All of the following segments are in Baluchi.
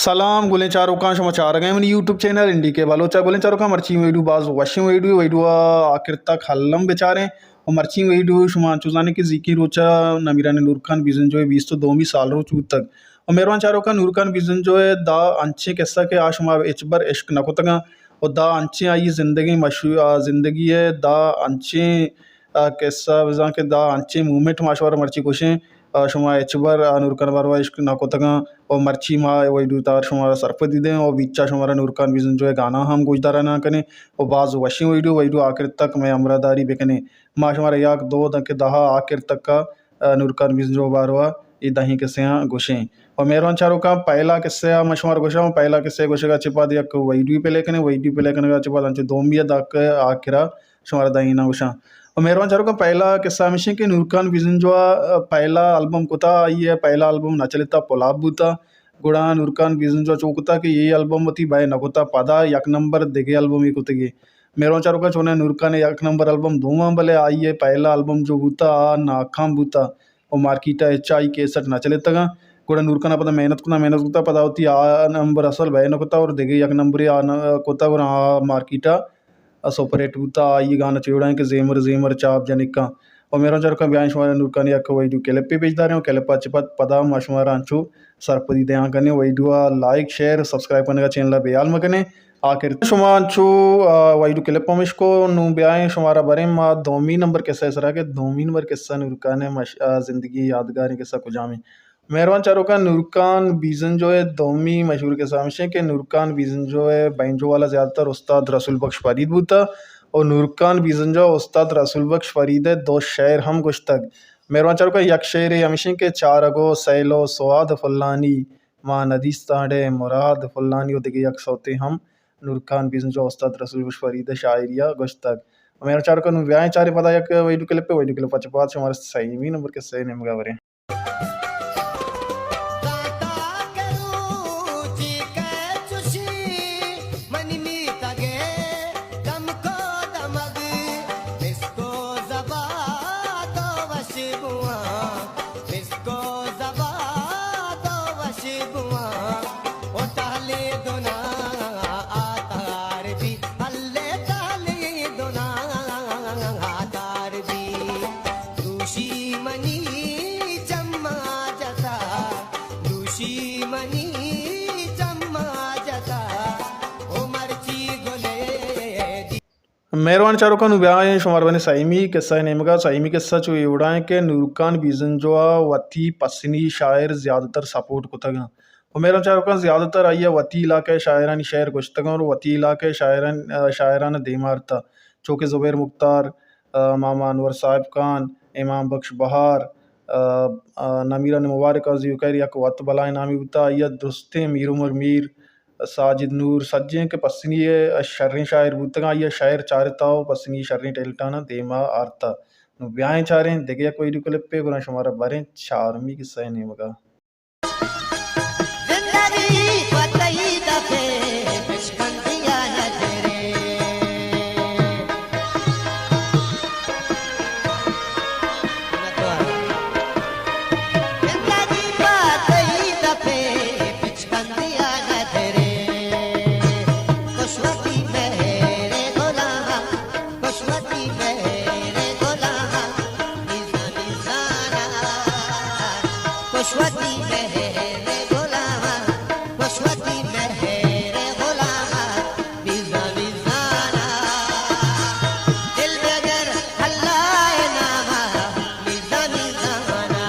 سلام گلیں چاروکاں، شما چارگ ءَ منی یوٹیوب چینل این ڈی کے بلوچ ءَ۔ گلیں چاروکاں، مرچی ویڈیو باز وشیں ویڈیو، ویڈیو ءَ آخر تک الم بچاریں۔ و مرچی ویڈیو شما انچو زانے کہ زیکیں روچ ءَ نمیران نورخان بیزنجو ءِ بیست و دومی سال روچ بوتگ۔ و مہروان چاروکاں، نورخان بیزنجو ءِ دا انچیں قصہ کہ آ شما ہچبر اشک نہ کتگاں و دا انچیں آئی زندگی مشہور، آ زندگی ءِ دا انچیں آ، قصہ بزاں کہ دا انچیں مومنٹ ما شمارا مرچی گوشیں، آ، شما ہچبر آ نورخان باروا اشک نہ کتگاں و مرچی ما ویڈیو تہا شمارا سرپدی دیں و بیچا شمارا نورخان بیزنجو ءِ گانا ہم گوشداران کنیں و باز وشیں ویڈیو، ویڈیو آخر تک مئے ہمراہ داری بکنیں۔ ما شمارا یات دو داں کہ دہا آخر تک آ، نورخان بیزنجو باروا اے دہیں قصہ آں گوشیں۔ و مہروان چاروکاں، پہلا قصہ آ ما شمارا گوشاں، پہلا قصہ گوشگا چہ پد یک ویڈیو پلے کنیں، ویڈیو پلے کنگا چہ پد انچو دومی ءَ داں کہ آخرا شمارا داں اینا گوشاں۔ و مہروان چاروکاں، پہلا قصہ ہمیش انت کہ نورخان بیزنجو ءَ پہلا البم کتا، آئی ءِ پہلا البم نہ چلتا، پلاپ بوتا۔ گڑا نورخان بیزنجو ءَ چو کتا کہ اے البم وتی بئے نہ کتا، پدا یک نمبر دگہ البمے کتگی۔ مہروان چاروکاں، چونیں نورخان ءِ یک نمبر البم دوم آں، بلے آئی ءِ پہلا البم جو بوتا، آ ناکام بوتا و مارکیٹ ءَ ہچ آئی کیسٹ نہ چلتگاں۔ گڑا نورخان ءَ پدا محنت کتا، محنت کتا، پدا وتی آ نمبر اصل بئے نہ کتا اور دگہ یک نمبرے آ نہ کتا، گڑا آ مارکیٹ ءَ سپر ہٹ بوتا، آئی گانا چو ایوڑا ایں کہ زیمر زیمر چاپ جنکاں۔ و مہروان چاروکاں، بیائیں شمارا نورخان ءِ یک ویڈیو کلپے پیش داریں و کلپ ءَ چہ پد پدا ما شمارا انچو سرپدی دیان کنیں۔ ویڈیو ءَ لائک، شیئر، سبسکرائب کنگا چینل ءَ بے حال مکنیں۔ آخر شما انچو، آ، ویڈیو کلپ ہم اشکو، نوں بیائیں شمارا بریں ما دومی نمبر قصہ ءِ سرا کہ دومی نمبر قصہ نورخان ءِ مش-، آ، زندگی یادگاریں قصہ کجامیں۔ مہروان چاروکاں، نورخان بیزنجو ءِ دومی مشہور قصہ ہمیش انت کہ نورخان بیزنجو ءِ بینجو والا زیادہ تر استاد رسول بخش فرید بوتا و نورخان بیزنجو ءَ استاد رسول بخش فرید ءِ دو شعر ہم گوشتگ۔ مہروان چاروکاں، یک شعرے ہمیش انت کہ چارگ و سیل و سواد فلانی، ما ندیست آں اڑے مراد فلانی و دگہ یک سوتے ہم نورخان بیزنجو ءَ استاد رسول بخش فرید ءِ شاعری ءَ گوشتگ۔ مہروان چاروکاں، نوں بیائیں چاریں پدا یک ویڈیو کلپے، ویڈیو کلپ ءَ چہ پد شمارا سیمی نمبر قصہ ءِ نیمگا بریں۔ داتا کرو جی کہ چوشی منی میتگے دمکو دمگ، مسکو زباد و وش بواں، مسکو زباد و وش بواں۔ او ٹہلے دنا آتار بی، ہلے ٹہلے دنا آتار بی۔ دوشی منی چما جتا، دوشی منی چما جتا، او مرچی گلے دی۔ مہروان چاروکاں، نوں بیائیں شمار بنے سیمی قصہ ءِ نیمگا۔ سیمی قصہ چو اے وڑا ایں کہ نورخان بیزنجو ءَ وتی پسنی شاعر زیادہ تر سپورٹ کتگ انت۔ و مہروان چاروکاں، زیادہ تر آئی ءَ وتی علاقہ ءِ شاعرانی شعر گوشتگ انت اور وتی علاقہ ءِ شاعران، شاعران ءَ دیما آرتہ، چو کہ زبیر مختار، آ، ماما انور صاحب خان، امام بخش بہار، آ، آ، نمیران مبارک قاضی و خیر یک وت بلائیں نامے بوتا، آئی ءَ درستیں میر عمر میر، ساجد نور، سجیں کہ پسنی ءِ شریں شاعر بوتگاں، آئی ءَ شاعر چارتا و پسنی شریں ٹیلنٹاناں دیما آرتا۔ نوں بیائیں چاریں دگہ یک ویڈیو کلپے، گڑا شمارا بریں چارمی قصہ ءِ نیمگا۔ زندگی پہ تئی دپے بشکندیا نظرے۔ زندگی پہ تئی دپے بشکندیا نظرے۔ خوش وتی مہر غلام، خوش وتی مہر غلام، میزان میزانا۔ خوش وتی مہر غلام، خوش وتی مہر غلام، میزان میزانا۔ دل بگر اللہ ناما، میزان میزانا۔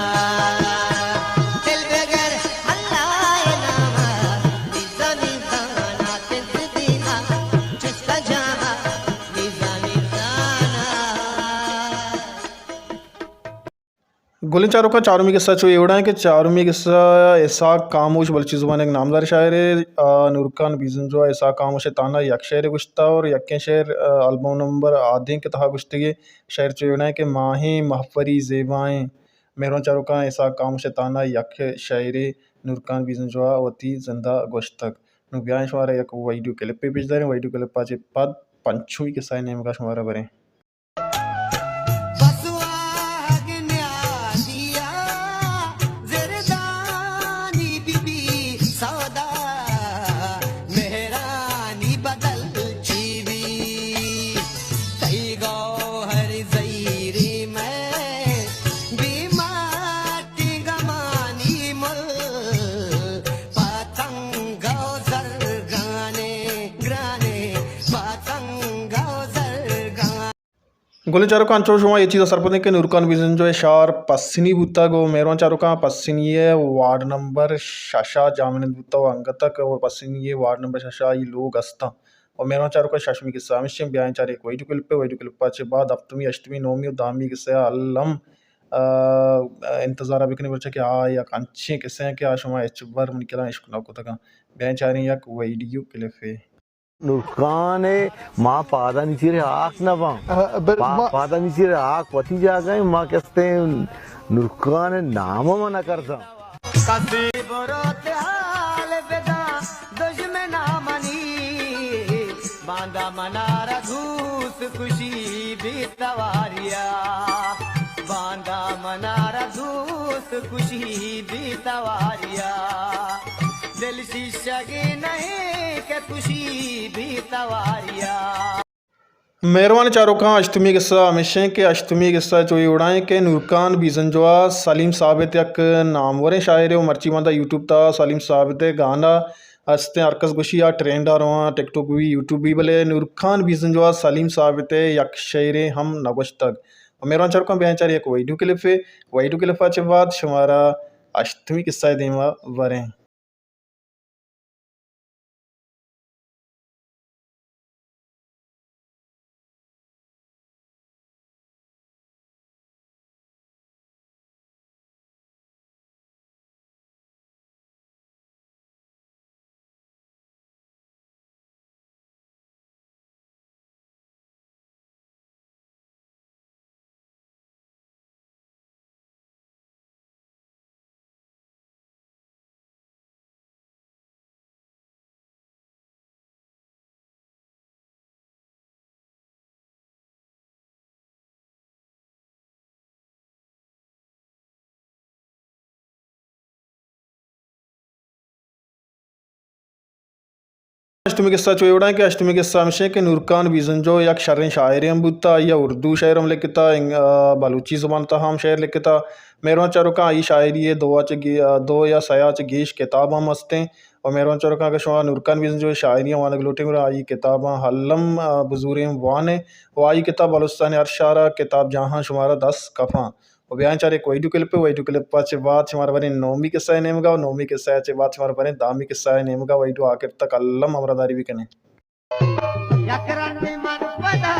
دل بگر اللہ ناما، میزان میزانا۔ دل دیما، چست جاما، میزان میزانا۔ گلیں چاروکاں، چارمی قصہ چو اے وڑا ایں کہ چارمی قصہ اسحاق خاموش بلوچی زبان ءِ یک نامدار شاعرے، آ، نورخان بیزنجو ءَ اسحاق خاموش ءِ تہنا یک شعرے گوشتا اور یکیں شعر، آ، البم نمبر آدینک ءِ تہا گوشتگی۔ شعر چو اے وڑا ایں کہ ماہیں مہپری زیبائیں۔ مہروان چاروکاں، اسحاق خاموش ءِ تہنا یک شعرے نورخان بیزنجو ءَ وتی زندا گوشتگ۔ نوں بیائیں شمارا یک ویڈیو کلپے پیش داریں، ویڈیو کلپ ءَ چہ پد پنچمی قصہ ءِ نیمگا شمارا بریں۔ بسواگ نیادیا زردانی بی بی سودا گلیں چاروکاں، انچو شما اے چیز ءَ سرپد ایں کہ نورکان بیزنجو ءِ شہر پسنی بوتگ ءُ مہروان چاروکاں، پسنی ءِ وارڈ نمبر شش ءَ جاہ منند بوتگ ءُ انگت ءَ پسنی ءِ وارڈ نمبر شش ءَ آئی لوگ است اَنت۔ ءُ مہروان چاروکاں، ششمی قصہ ہمیش اِنت، بیائیں چاریں یک ویڈیو کلپے، ویڈیو کلپ ءَ چہ بعد ہپتمی، ہشتمی، نومی ءُ دہمی قصہ ءَ الم، آ، انتظار ءَ بکنیں، پرچا کہ آ یک انچیں قصہ اِنت کہ آ شما ہچبر منی کلاں اشک نہ کتگ اَنت۔ بیائیں چاریں یک ویڈیو کلپے۔ نورکان ءَ ما پادانی چیر ءَ ہاک نہ باں۔ آ، بل-، پا-، ما پادانی چیر ءَ ہاک وتی جاگہ اِنت، ما کستیں نورکان ءِ نام ءَ ما نہ کرزاں۔ کسی برو تے حال بداں دژمنا منی، باندا منارا دوست کشی بی تواریا، باندا منارا دوست کشی بی تواریا، دل شیشگی نہیں کہ کشی بی تواریا۔ مہروان چاروکاں، ہشتمی قصہ ہمیش اِنت کہ ہشتمی قصہ چو اے وڑا اِنت کہ نورکان بیزنجو ءَ سلیم ثابت یک ناموریں شاعرے ءُ مرچی باندا یوٹیوب تہا سلیم ثابت ءِ گانا استیں، ہرکس گوشی آ ٹرینڈ ءَ رواں، ٹک ٹاک بی، یوٹیوب بی، بلے نورکان بیزنجو ءَ سلیم ثابت ءِ یک شعرے ہم نہ گوشتگ۔ ءُ مہروان چاروکاں، بیائیں چاریں یک ویڈیو کلپے، ویڈیو کلپ ءَ چہ بعد شمارا ہشتمی قصہ ءِ دیما بریں۔ ہشتمی قصہ چو اے وڑا اِنت کہ ہشتمی قصہ ہمیش اِنت کہ نورکان بیزنجو یک شریں شاعرے ہم بوتا، آئی ءَ اردو شعر ہم لکھتا، انگ-، آ، بلوچی زبان تہا ہم شعر لکھتا۔ مہروان چاروکاں، آئی شاعری ءِ دو ءَ چہ گے-، آ، دو یا سئے ءَ چہ گیش کتاب ہم ہستیں۔ ءُ مہروان چاروکاں، اگہ شما نورکان بیزنجو ءِ شاعری ءَ وانگ لوٹیں گڑا آئی کتاباں الم، آ، بزوریں وان اِنت ءُ آئی کتاب بلوچستان ءِ ہر شہر ءَ کتاب جاہاں شمارا دست کپاں۔ ءُ بیائیں چاریں یک ویڈیو کلپے، ویڈیو کلپ ءَ چہ بعد شمارا بریں نومی قصہ ءِ نیمگا ءُ نومی قصہ ءَ چہ بعد شمارا بریں دہمی قصہ ءِ نیمگا۔ ویڈیو آخر تک الم ہمراہداری بکنیں۔ یک رندے من پدا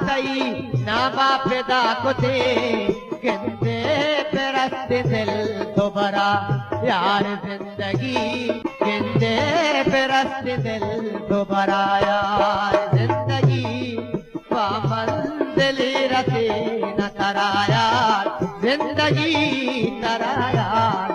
تئی ناما پدا کتیں، گندے پہ رست دل دوبرا یار زندگی، گندے پہ رست دل دوبرا یار زندگی، پہ منزلی رسینہ ترا یار زندگی، ترا یار۔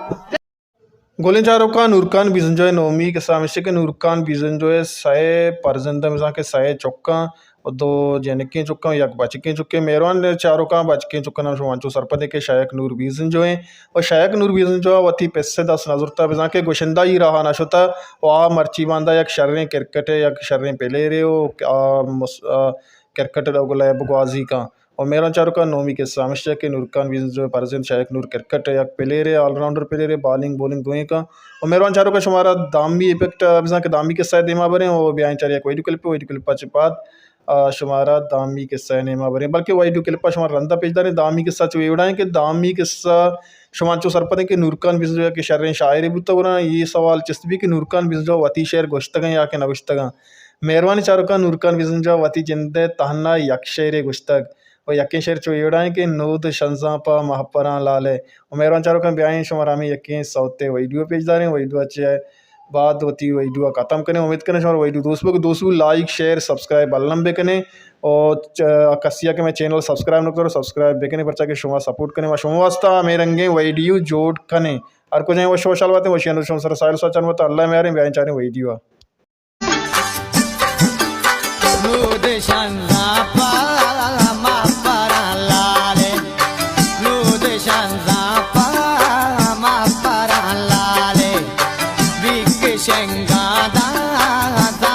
گلیں چاروکاں، نورکان بیزنجو ءِ نومی قصہ ہمیش اِنت کہ نورکان بیزنجو ءِ سئے پرزند اَنت، بزاں کہ سئے چکاں ءُ دو جنکیں چکاں، یک بچکیں چکے۔ مہروان چاروکاں، بچکیں چکاں نام شما انچو سرپد ایں کہ شیخ نور بیزنجو اِنت ءُ شیخ نور بیزنجو ءَ وتی پس ءِ دست نہ زرتا، بزاں کہ گشندہ ءِ راہ ءَ نہ شتا ءُ آ مرچی باندا یک شریں کرکٹ ءِ یک شریں پلیئرے ءُ آ مس-، آ کرکٹ ءِ لوگ ءَ بگوازی کن۔ ءُ مہروان چاروکاں، نومی قصہ ہمیش اِنت کہ نورکان بیزنجو ءِ پرزند شیخ نور کرکٹ ءِ یک پلیئرے، آل راؤنڈر پلیئرے، بالنگ بولنگ دوئیں کن۔ ءُ مہروان چاروکاں، شمارا دامی ایپکٹ، بزاں کہ دامی قصہ ءِ دیما بریں ءُ بیائیں چاریں یک ویڈیو کلپے، ویڈیو کلپ ءَ چہ بعد، آ، شمارا دامی قصہ ءِ نیما بریں، بلکہ ویڈیو کلپ ءَ شما رندا پیش داریں۔ دامی قصہ چو اے وڑا اِنت کہ دامی قصہ شما انچو سرپد ایں کہ نورکان بیزنجو یک شریں شاعرے بوتگ، گڑا اے سوال چست بی کہ نورکان بیزنجو وتی شعر گوشتگ اَنت یا کہ نہ گوشتگ اَنت۔ مہروان چاروکاں، نورکان بیزنجو وتی جند ءِ تہنا یک شعرے گوشتگ ءُ یکیں شعر چو اے وڑا اِنت کہ نود شنزاں پہ مہپراں لالے۔ ءُ مہروان چاروکاں، بیائیں شمارا ہمے یکیں سوت ءِ ویڈیو پیش داریں، ویڈیو ءَ چہ بعد وتی ویڈیو ءَ ختم کنیں۔ امید کنیں شمارا ویڈیو دوست بوگ، دوست بو، لائک، شیئر، سبسکرائب الم بکنیں ءُ چ-، کسی ءَ کہ مئے چینل سبسکرائب نہ کرو، سبسکرائب بکنیں، پرچا کہ شما سپورٹ کنیں، ما شما واسطہ ہمے رنگیں ویڈیو جوڑ کنیں۔ ہر کجا وش وشحال باتیں، وشی اندر شما سر ساحل ساچان باتیں۔ اللہ میاریں، بیائیں چاریں ویڈیو ءَ۔ رود شنزاں پہ مہپراں لالے، رود شنزاں پہ مہپراں لالے، بیک شنگاں داں